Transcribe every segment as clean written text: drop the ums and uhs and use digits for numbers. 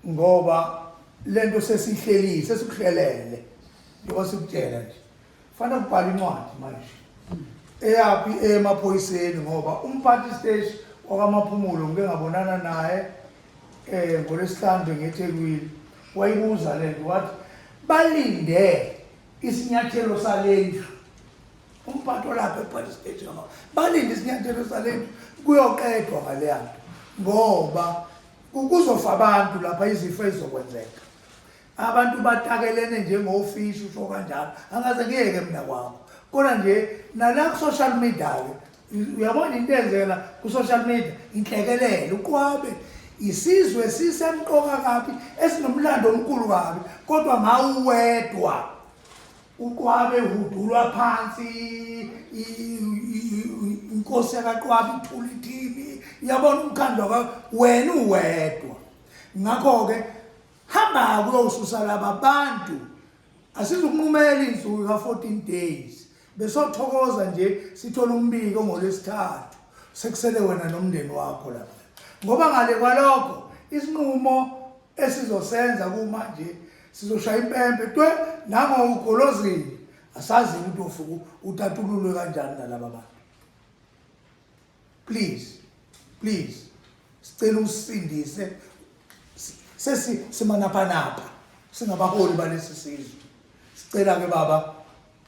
Ngoba lento sesihlelile, sesikuhlelele. Njengoba sikutshela nje. Fanele kubhala incwadi manje. Eyaphi emaphoyiseni ngoba umphathi siteshi wakwaMaphumulo ngike ngabonana naye eh ngoLwesihlanu bengeThekwini wayibuza lento wathi balinde isinyathelo salendlu umphathi olapha epolice station ngama balinde isinyathelo salendlu kuyoqedwa ngaleya nto ngoba kuzofa abantu lapha izifo ezizokwenzeka abantu batakelene njengofishi usho kanjalo angaze ngiyeke mina kwakho kodwa nje nala ku-social media-ke uyabona into enzeka ku-social media inhlekelele uqwabe isizwe sisemqoka kabi esinomlando omkhulu kabi kodwa ngawuwedwa uqwabe hudulwa phansi inkosi yakaqwabe ithula ithini uyabona umkhandlu wena uwedwa ngakho-ke hamba kuyosusa laba bantu asizukunqumela insuku ka-14 days besothokoza nje sithola umbiko ngolwesithathu sekusele wena nomndeni wakho lapha ngoba ngale kwalokho isinqumo esizosenza kumanje sizoshaya impempe twe nangogolozini asazi ukuthi ufuku utatululwe kanjani nalaba bantu please please sicela usindise sesi simanaphanapha singabaholi balesi sizwe sicela ke baba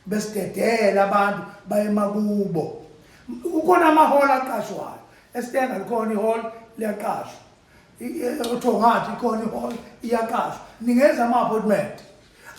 besidedela abantu baye emakubo kukhona amahhola aqashwayo esitenga likhona ihall liyaqashwa othongathi ikhona ihall iyaqashwa ningenza ama-appointment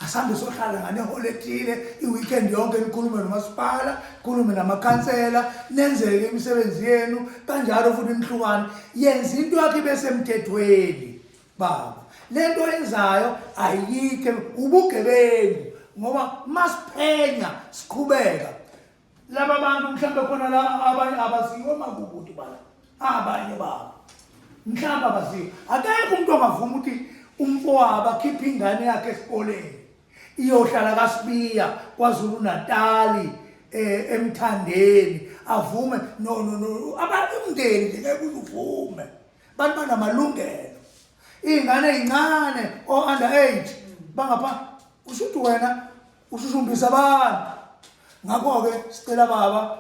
asambe sohlala ngane hall ethile i-weekend yonke nikhulume nomasipala khulume namakhansela nenzeke imisebenzi yenu kanjalo futhi nihlukane yenza into yakho ibe semthethweni baba lento oyenzayo ayikho ubugebengu ngoba masiphenya siqhubeka laba bantu mhlawumbe khona la abanye abaziwa makukuthi bala abanye babo mhlawumbe abaziwa akekho umuntu ongavuma ukuthi umfowabo akhiphe ingane yakhe esikoleni iyohlala kaSibiya KwaZulu Natali eh emthandeni avume no no no abantu umndeni nje ngeke uvume abantu banamalungelo iy'ngane ey'ncane o-under age bangapha usho ukuthi wena ushushumbisa abantu ngakho-ke sicela baba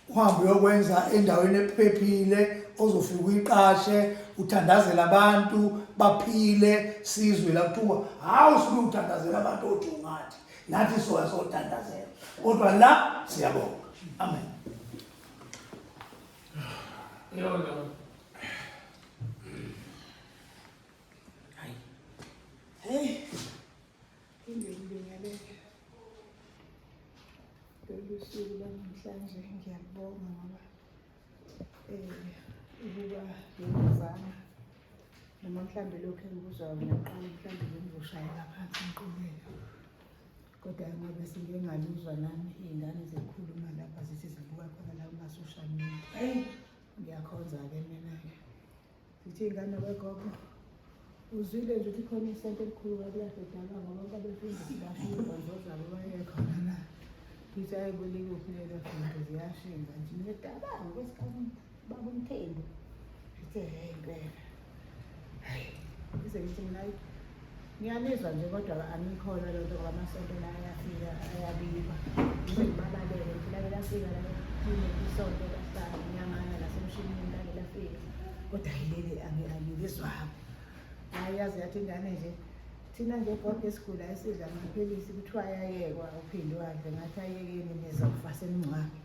uhambe uyokwenza endaweni ephephile ozofika uyiqashe uthandazele abantu baphile sizwe la kuthiwa hawu usuke uthandazela abantu othi ungathi nathi soya sothandazela kodwa la siyabonga amen. Hayi. Hey. Phinde ngibingelele. Lolu suku lwanamhlanje ngiyakubonga ngoba eh ukuba ngiyazama noma mhlambe lokhu engikuzwayo ngiyaqala mhlambe bengizoshayela phansi ngiqhubeke. Kodwa ngoba singike ngaluzwa nami iy'ngane zikhuluma lapha zithi zibuka khona la kuma-social media. Ngiyakhonza-ke mina-ke. Zithi iy'ngane wegogo uzwile nje ukuthi khona isonto elikhulu kabi kade dala ngoba bonke abefundisi basho iy'nkonzo zabo baye khona la. Ngithi hhayi bo likuphi lelo sonto ziyashinga nje. Mina dabanga kwesikhathi baba uMthembu. Ngithe hheyi impela. Hayi, ngize ngithi mina hayi ngiyanizwa nje kodwa angikholwa loo nto ngoba amasonto la ayafika ayabikwa. Ngize ngibabalele ngithi lake lafika la isonto lahlala inyangana lasemshinini lake lafika kodwa yileli angilizwanga. Hhayi yaze yathi ingane nje thina nje gogo esigula esidla amaphilisi kuthiwa ayayekwa uphinde uwadle ngathi ayekeni nizofa seningcwabe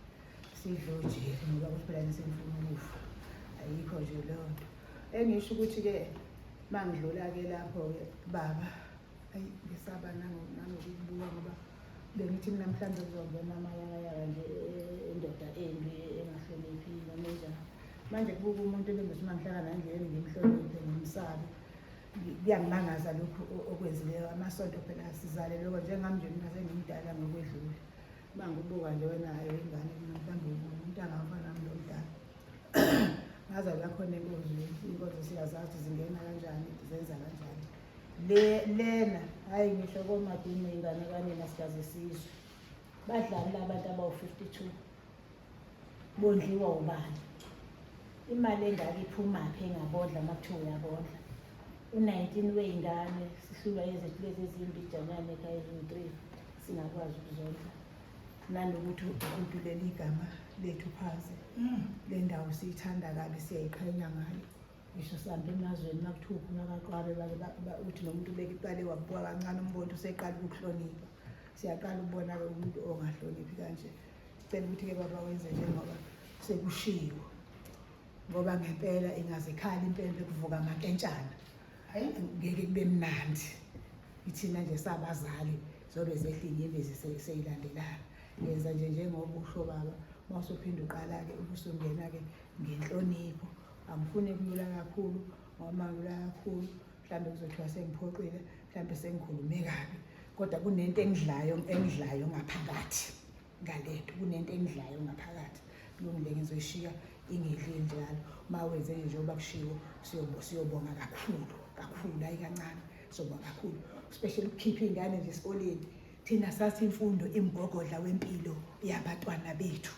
sidle ojeli ngoba kuthi phela nisenifuna ukufa ayikho nje leyo nto. Engisho ukuthi-ke mangidlula-ke lapho-ke baba ayi ngisaba nanokukubuka ngoba bengithi mina mhlawumbe kuzongena amayakayaka nje e, endoda embi engahloniphi noma enjani manje kubuka umuntu ebengithi uma ngihlala naye endleleni ngimhloniphe ngimsabe kuyangimangaza lokhu okwenzileyo amasonto phela sizalelwe njengami nje mina sengimdala ngokwedlule uma ngikubuka nje wena hayi ingane mina mhlawumbe umuntu angafana nami lo mdala Ngazalwa khona enkonzweni, iy'nkonzo siyazazi zingena kanjani, zenza kanjani. Le lena hhayi ngisho komadume inganekwaneni asikaze sizwe. Badlani la bantu abawu-52? Bondliwa ubani? Imali engaka iphumaphi engabondla uma kuthiwa uyabondla? U-19 wey'ngane sihlulwa ezethu lezi eziyimbijanyana ekhaya eziwu-3 singakwazi ukuzondla. Nanokuthi uhudulela igama lethu phansi. Le ndawo siyithanda kabi, siyayiqhenya ngayo. Ngisho sihambe emazweni uma kuthiwa uphuma kaQwabe bake uthi nomuntu ubeke iqale wabuka kancane umbona useqala ukuhlonipha. Siyaqala ukubona-ke umuntu ongahloniphi kanje. Sicela ukuthi-ke baba wenze njengoba sekushiwo. Ngoba ngempela ingazikhala impempe kuvuka amankentshana. Hayi ngeke kube mnandi. Ithina nje sabazali zobe zehla inyembezi seyilandelana. Yenza nje njengoba usho baba, uma usuphinda uqala-ke ubusungena-ke ngenhlonipho. Angifuni kulula kakhulu ngoba uma ngilula kakhulu mhlawumbe kuzothiwa sengiphoxile, mhlawumbe sengikhulume kabi. Kodwa kunento engidlayo engidlayo ngaphakathi ngalento, kunento engidlayo ngaphakathi. Kulungile ngizoyishiya ingidli njalo. Uma wenze nje njengoba kushiwo siyobonga kakhulu kakhulu, hayi kancane, siyobonga kakhulu. Especially ukukhipha iy'ngane nje esikoleni. Thina sathi imfundo imgogodla wempilo yabatwana bethu.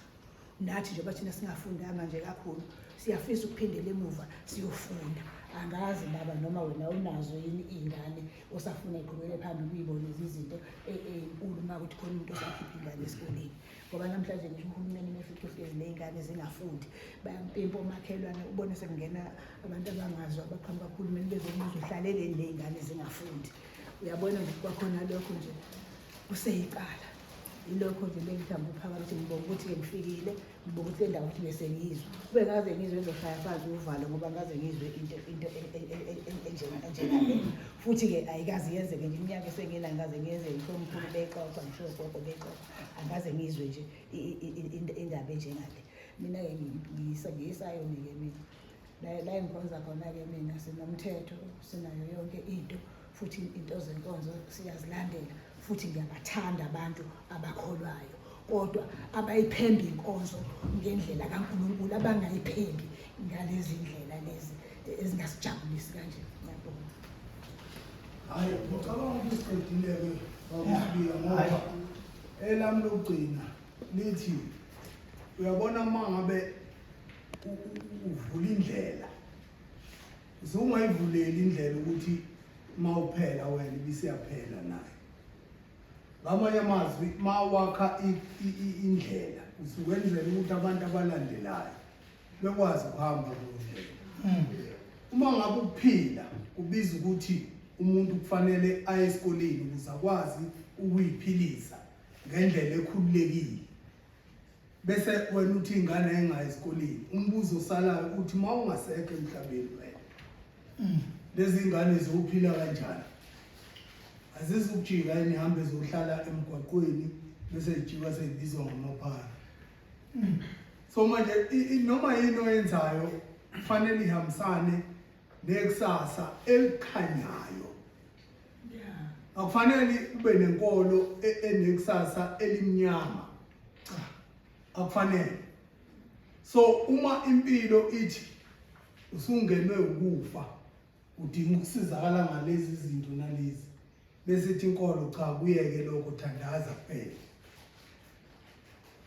Nathi njengoba thina singafundanga nje kakhulu, siyafisa ukuphindela emuva siyofunda. Angazi baba noma wena unazo yini iy'ngane osafuna iqhubekele phambili uyibone izinto ey'nkulu uma kuthi khona umuntu osakhipha ingane esikoleni. Ngoba namhlanje ngisho uhulumeni unefice hlezi ney'ngane zingafundi, bayampimpa omakhelwane, ubone sekungena abantu abangazi abaqhamuka kuhulumeni bezobuza uhlaleleni ney'ngane zingafundi. Uyabona nje kwakhona lokho nje kuseyicala. Yilokho nje bengithi angikuphakamise, ngibonga ukuthi-ke ngifikile, ngibonga ukuthi le ndawo ukuthi bese ngiyizwa. Kube ngaze ngizwe ngizoshaya phansi uvalo ngoba ngaze ngizwe into into enjengalena. Futhi-ke ayikaze yenzeke nje iminyaka esengina ngaze ngiyenze ngisho omkhulu bexoxa ngisho ogogo bexoxa angaze ngizwe nje indaba enjengale. Mina-ke ngiyisayoni-ke mina. La engikhonza khona-ke mina sinomthetho, sinayo yonke into futhi into zenkonzo siyazilandela futhi ngiyabathanda abantu abakholwayo kodwa abayiphembi inkonzo ngendlela kaNkulunkulu, abangayiphembi ngalezi ndlela lezi ezingasijabulisi kanje. Ngiyabonga. Hayi, ngicabanga ukuthi siqedile-ke bakusibiya ngoba elami lokugcina lithi uyabona uma ngabe uvula indlela usungayivuleli indlela ukuthi uma uphela wena ibisiyaphela nayo. Ngamanye amazwi uma wakha indlela usukwenzela ukuthi abantu abalandelayo bekwazi ukuhamba kuleyo ndlela. Uma ngabe ukuphila kubiza ukuthi umuntu kufanele aye esikoleni ukuze akwazi ukuyiphilisa ngendlela ekhululekile, bese wena uthi ingane engayi esikoleni, umbuzo osalayo uthi uma ungasekho emhlabeni wena lezi ngane ziyophila kanjani? Azizukujika yini ihambe ziyohlala emgwaqweni bese zijika seyibizwa ngamaphara? So manje noma yini oyenzayo kufanele ihambisane nekusasa elikhanyayo. Akufanele ube nenkolo enekusasa elimnyama. Cha, akufanele. So uma impilo ithi usungenwe ukufa, udinga ukusizakala ngalezi zinto nalezi, bese ithi inkolo cha, kuyeke lokho, thandaza kuphela.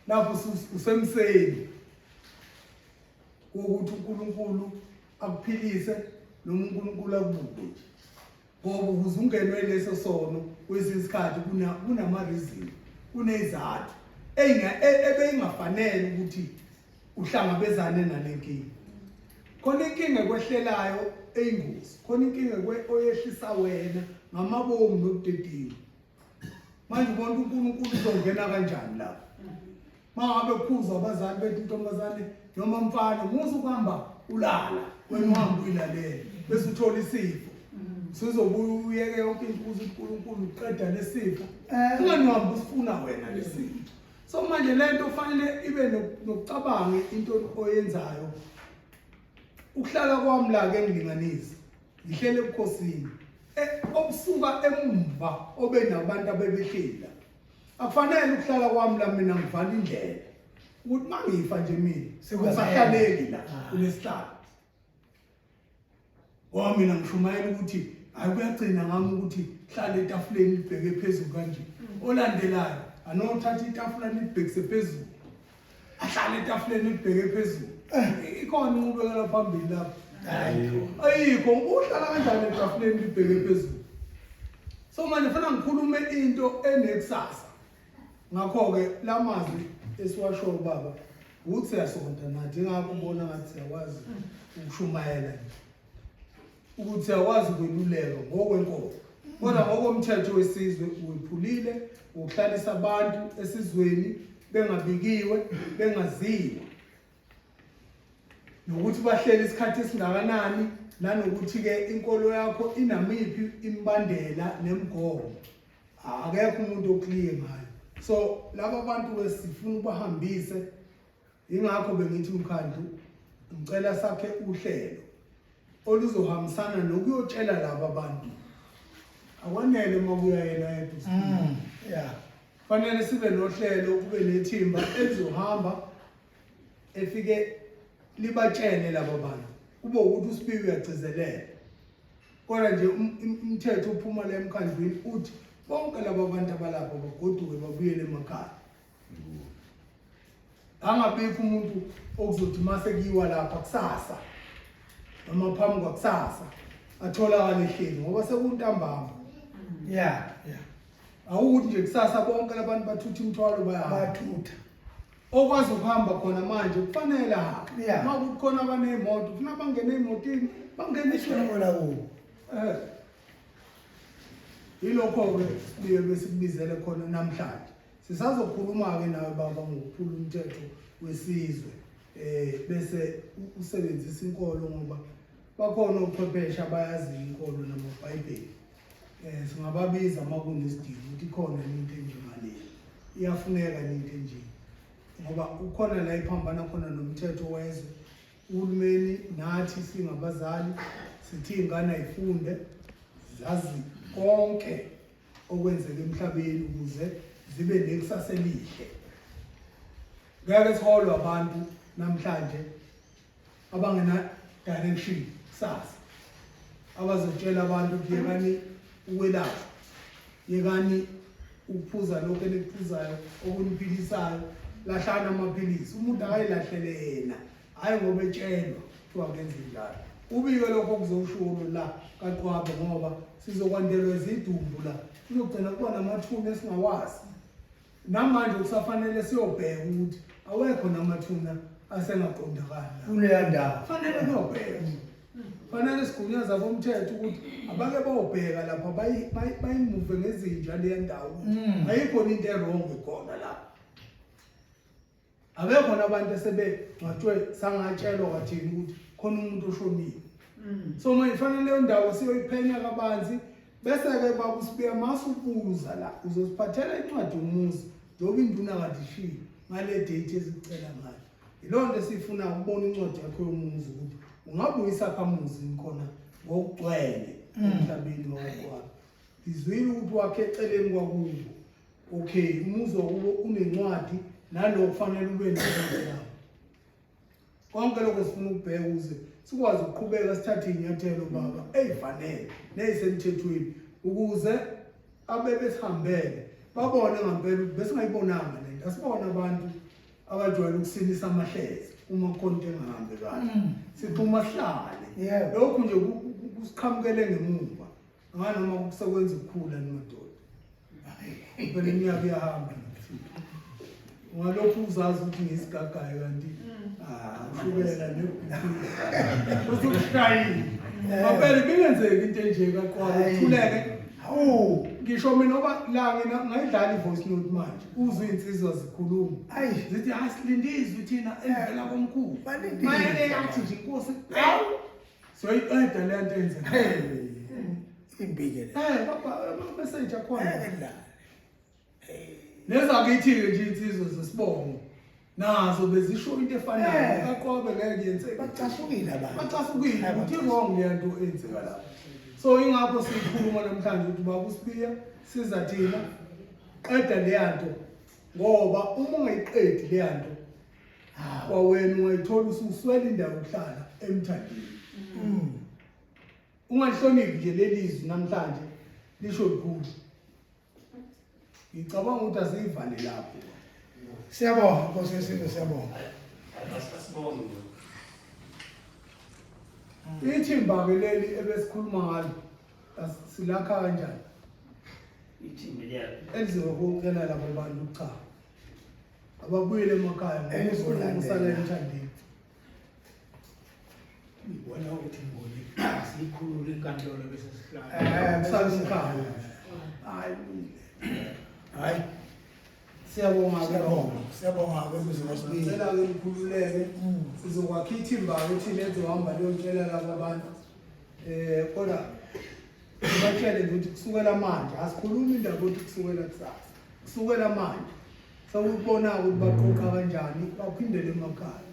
Lapho usemseni ukuthi uNkulunkulu akuphilise noma uNkulunkulu akubuke nje, ngoba ukuze ungenwe leso sono kwesinye isikhathi kunama-reason, kunezathu ebeyingafanele ukuthi uhlangabezane nale nkinga. Khona inkinga ekwehlelayo eyingozi, khona inkinga oyehlisa wena ngamabomu nobudedengu. Manje ubona uNkulunkulu uzongena kanjani lapho? Uma ngabe kukhuzwa abazali bethu, intombazane noma mfana, musa ukuhamba ulala wena, uhambe uyilalele bese uthola isifo, sizobuya uyeke yonke into ukuze uNkulunkulu uqeda lesifo. Ungani uhambe usifuna wena lesifo. So manje lento kufanele ibe nokucabanga into oyenzayo. Ukuhlala kwami la ke ngilinganise, ngihlele ebukhosini obusuka emumva obe nabantu abebehleli la. Akufanele ukuhlala kwami la mina ngivala indlela ukuthi mangifa nje mina sekusahlaleki la kulesihlalo. Ngoba mina ngishumayela ukuthi hayi kuyagcina ngami ukuthi hlale etafuleni libheke phezulu kanje. Olandelayo anothatha itafula libhekise phezulu, ahlale etafuleni libheke phezulu. Ikhona inqubekela phambili lapho. Ayikho, uhlala kanjani etafuleni libheke phezulu? So manje funa ngikhulume into enekusasa. Ngakho-ke la mazwi esiwashoyo baba ukuthi siyasonta nathi ingakho ubona ngathi siyakwazi ukushumayela nje ukuthi siyakwazi ukweluleka ngokwenkolo kodwa ngokomthetho wesizwe uwephulile ukuhlalisa abantu esizweni bengabikiwe bengaziwa nokuthi bahleli isikhathi esingakanani nanokuthi-ke inkolo yakho inamiphi imibandela nemigomo akekho umuntu okliye ngayo so laba bantu ke sifuna ubahambise ingakho bengithi umkhandlu ngicela sakhe uhlelo oluzohambisana nokuyotshela laba bantu akwanele uma kuya yena yedwa yeah fanele sibe nohlelo kube nethimba elizohamba efike libatshele laba bantu kube ukuthi uSibiya uyagcizelela kodwa nje umthetho uphuma la emkhandlwini uthi bonke laba bantu abalapha bagoduke babuyele emakhaya angabikho umuntu okuzothi mase kuyiwa lapha kusasa noma phambi kwakusasa atholakale ehleli ngoba sekuntambama yeah awukuthi nje kusasa bonke labantu bathutha imithwalo bayahamba bathutha okwazi ukuhamba khona manje kufanele ahambe Yeah. uma kukhona abaney'moto funa bangene ey'motini bangene Ishola kubo. Eh. Yilokho-ke sibuye besikubizele khona namhlanje. Sisazokhuluma-ke nawe baba ngokuphula umthetho wesizwe bese usebenzisa inkolo ngoba bakhona ochwepheshe abayaziyo inkolo namaBhayibheli. Singababiza uma kunesidingo ukuthi ikhona into enjengaleyo. Iyafuneka into enje ngoba ukhona la iphambana khona nomthetho wezwe. Uhulumeni nathi singabazali sithi iy'ngane ayifunde zazi konke okwenzeka emhlabeni ukuze zibe nekusasa elihle. Ngeke siholwe abantu namhlanje abangena direction kusasa abazotshela abantu ukuthi yekani ukwelashwa, yekani ukuphuza lokhu enikuphuzayo okuniphilisayo, lahlani amaphilisi. Umuntu akayilahlele yena, hhayi ngoba etshelwa kuthiwa kenze njalo. Ubike lokho okuzoshiwo la kaQwabe ngoba sizokwandelwa izidumbu la, kuzogcina kuba namathuna esingawazi. Namanje kusafanele siyobheka ukuthi awekho namathuna asengaqondakali la. Kuleya ndawo. Fanele kuyobheka. Fanele sigunyaza bomthetho ukuthi abake bayobheka lapha bayimuve ngezinja leya ndawo ukuthi ayikho into e-wrong khona lapha. Abekho nabantu esebengcwatshwe sangatshelwa kwathini ukuthi khona umuntu oshonile. So manje fanele leyo ndawo siyoyiphenya kabanzi bese-ke baba uSibiya masubuza la uzosiphathela incwadi yomuzi njengoba induna kade ishilo ngale date esikucela ngayo. Yiloo nto esiyifuna ukubona incwadi yakho yomuzi ukuthi ungabuyisa akhamuzi khona ngokugcwele emhlabeni wakwakho. Ngizwile ukuthi wakhe eceleni kwakubo. Okay, umuzi wakubo unencwadi nalo kufanele ube nencwadi yawo. Konke lokho sifuna ukubheka ukuze sikwazi ukuqhubeka sithathe iy'nyathelo baba ey'fanele ney'semthethweni ukuze abebesihambele babone ngampela ukuthi besingayibonanga le nto. Asibone abantu abajwayele ukusinisa amahleze uma kukhona into engahambi kahle. Siphuma sihlale. Lokhu nje kusiqhamukele ngemumva. Nganoma kusekwenza ukukhula ni madoda. Phela iminyaka iyahamba nokufika. Ungalokhu uzazi ukuthi ngiyisigagayo kanti ushukela ne-BP. Usukushayile. Ngampela ibingenzeki into enje kaQwabe kuthuleke. Hawu. Ngisho mina ngoba la ngina ngayidlala i-voice note manje. Uzwe iy'nsizwa zikhuluma. Ayi. Zithi hayi silinde izwi thina elivela komkhulu. Balindile. Mayeke yathi nje inkosi. Hawu. Soyiqeda le nto eyenzeka. Hey. Imbi ke le. Baba ama-message akhona. Ngeke ngidlale. Nezakithi-ke nje insizwa zesibongo nazo bezisho into efanayo kaQwabe ngeke yenzeke. Bacasukile abantu. Bacasukile ukuthi wrong le nto eyenzeka lapha. So ingakho sikhuluma namhlanje ukuthi baba uSibiya siza thina qeda leya nto ngoba uma ungayiqedi leya nto kwawena ungayithola ususwela indawo yokuhlala emthandeni. Ungahloniphi nje leli zwi namhlanje lisho lukhulu. Ngicabanga ukuthi asiyivale lapho. Siyabonga Nkosi yesizwe, siyabonga. Asibonge. Ithimba-ke leli ebesikhuluma ngalo silakha kanjani? Ithimba liyaphi? Elizokukela labo bantu cha. Ababuyele emakhaya Elizolandela. usala emthandeni. Ngibona ukuthi ngibone siyikhulule inkantolo bese sihlala. Usala umkhaya. Hayi kulungile. Hayi, Siyabonga ke siyabonga. Siyabonga ke mzimba sibili. Ngicela ke nikhululeke. Sizokwakha ithimba ke thina ezohamba liyotshela laba bantu. Kodwa sibatshele nje ukuthi kusukela manje asikhulumi indaba ukuthi kusukela kusasa. Kusukela manje sewubona ukuthi baqoqa kanjani baphindele emakhaya.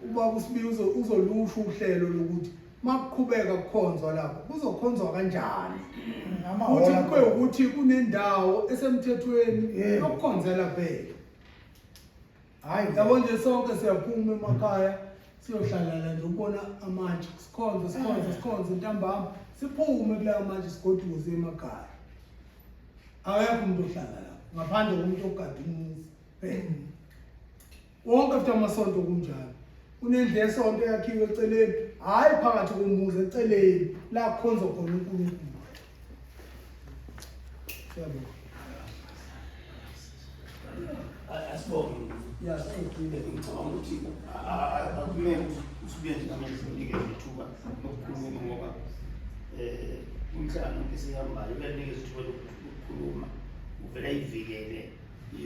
Ubaba uSibiya uzolusho uhlelo lokuthi makuqhubeka kukhonzwa lapho kuzokhonzwa kanjani. Futhi kube ukuthi kunendawo esemthethweni yokukhonzela phela. Hayi, yabo nje sonke siyaphuma emakhaya siyohlala la nje ubona amatshe sikhonze sikhonze sikhonze ntambama siphume kulawo matshe sigoduke siye emakhaya. Akekho umuntu ohlala lapho ngaphandle komuntu ogada umuzi phela. Wonke futhi amasonto kunjalo. Kunendlu yesonto eyakhiwe eceleni, hhayi phakathi komuzi, eceleni la kukhonzwa khona uNkulunkulu. Siyabonga. Asibonge. Ya, siqedile. Ngicabanga ukuthi akumele usibuye nje namanje sinikeze ithuba lokukhuluma ngoba umhlangano esihambayo uyanikeza ithuba lokukhuluma uvele ayivikele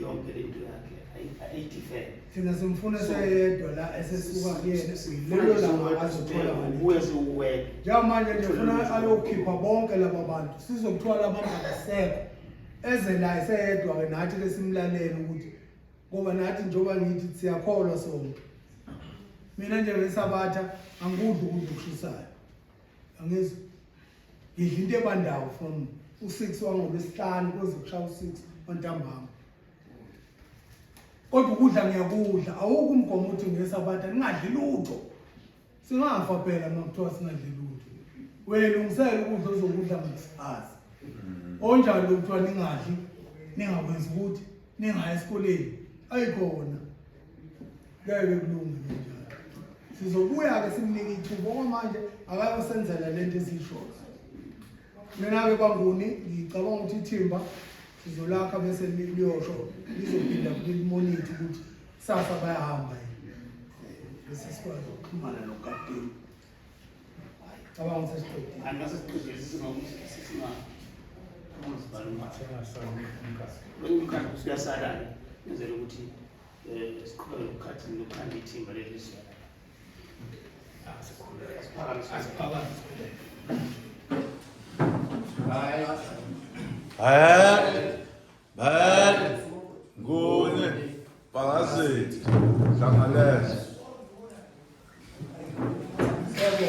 yonke lento yakhe ayidefend. Thina simfuna seyedwa la esesuka kuyena lelo langa azothola ubuye sewuwedwa. Njengamanje nje ufuna ayokhipha bonke laba bantu sizokuthiwa laba bantu abasekho eze la eseyedwa ke nathi ke simlalele ukuthi ngoba nathi njengoba ngithi siyakholwa sonke. Mina nje ngesabatha angikudli ukudla okushisayo. Angizwa. Ngidla into ebandayo from u6 wangolwesihlanu kuze kushaya u6 wantambama. Kodwa ukudla ngiyakudla, awukho umgomo uthi ngesabatha ningadli lutho. Singafa phela uma kuthiwa singadli lutho. Uyelungisela ukudla ozokudla ngakusasa. Onjani lo kuthiwa ningadli, ningakwenzi ukuthi ningayi esikoleni. Ayikhona. Ngeke kulunge kanjalo. Sizobuya-ke simnike ithuba okwamanje akayosenzela lento esiyishoyo. Mina-ke banguni ngicabanga ukuthi ithimba sizolakha bese liyosho lizophinda limonithe ukuthi kusasa bayahamba yini. Bese sikwazi ukuxhumana nokapteni. Cabanga ukuthi sesiqedile. Angase siqedile umkhandlu usuyasala-ke enzela ukuthi siqhubeke nokukhathi nokukhanda ithimba leli lizwe. Asiphakamise. Bhele, Nguni, Bhakazithi, Hlangaleza. Yebo.